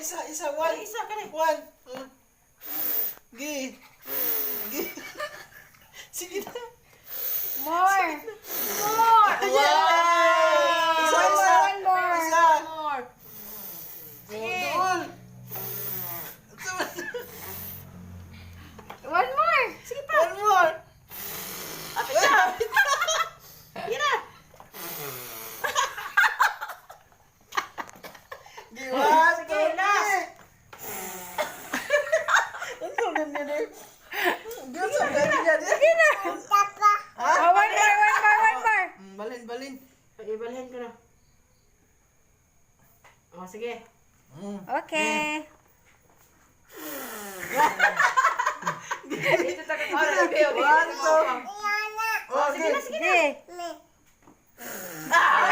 isa, isa, one. Isa, kani. One. Gi. Gi. Sige na. More. More. Yeah! Isa, One isa. more, one more. Isa. One more. Sige. Duol. One more. Sige pa. One more. Apit na. Yan na. Gi, one, Sige, two, last. three. Ang sugan niya din. Ang sugan niya din. Sige na. Ha? Oh, one more, one more, one more. Balin, balin. Ibalhin ko na. Oh, sige. Okay. Dito ta ka. Oh, okay, okay. One, two. Oh, sige na, Okay. sige na. Sige. Ah!